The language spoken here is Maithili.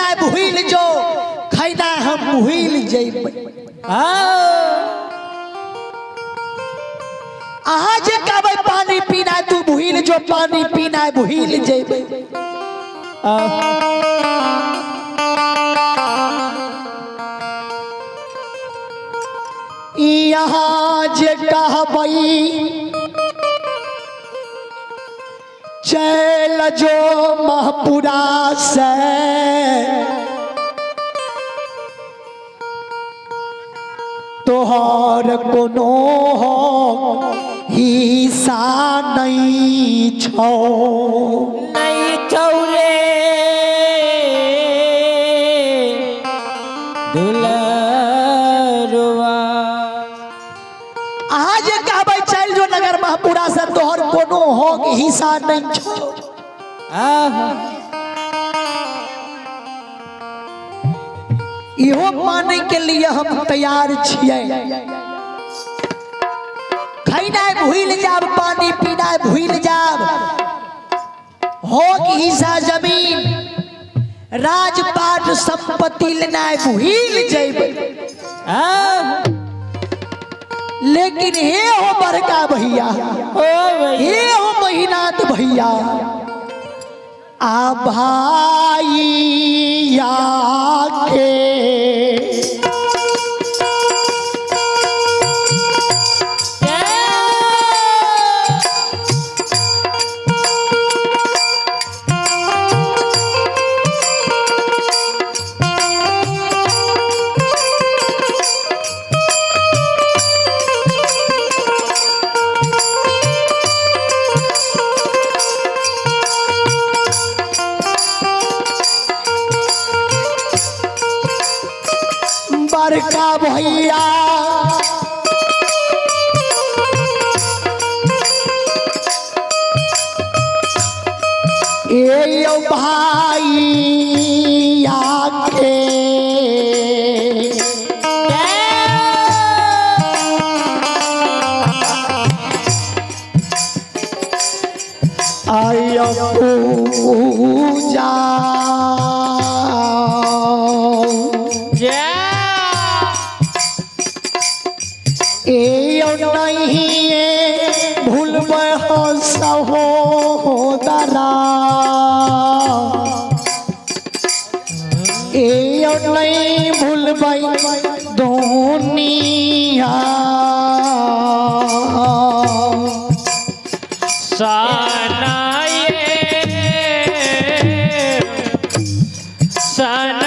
खेनाइ भूलि जो, खेनाइ हम भूलि जेबै। अहाँ जे कहबै पानी पीनाइ तू भूलि जो, पानी पीनाइ भूलि जेबै। यहाँ जे कहबै चल जो महपुरा से, तोहर कोनो हिस्सा नहीं छौ। नहीं छौ रे दुलरुआ। अहाँ जे कहबै चल जो नगर महपुरा से, तोहर कोनो हक हिस्सा नहीं छौ। आहा। इहो माने के लिए हम तैयार छियै। खैनाइ भूलि जाब, पानी पीनाइ भूलि जाब, हक हिस्सा जमीन राजपाट संपत्ति लेनाइ भूलि जेबै। आहा। लेकिन हे हो बड़का भैया, ओ भैया, हे हो महिनाथ भैया, आ भाइया के बड़का भैया ए यौ भाइया के आय पूजा ए नहीं भूलबै सहोदरा, ए नहीं भूलबै दुनिया। सनाए सनाए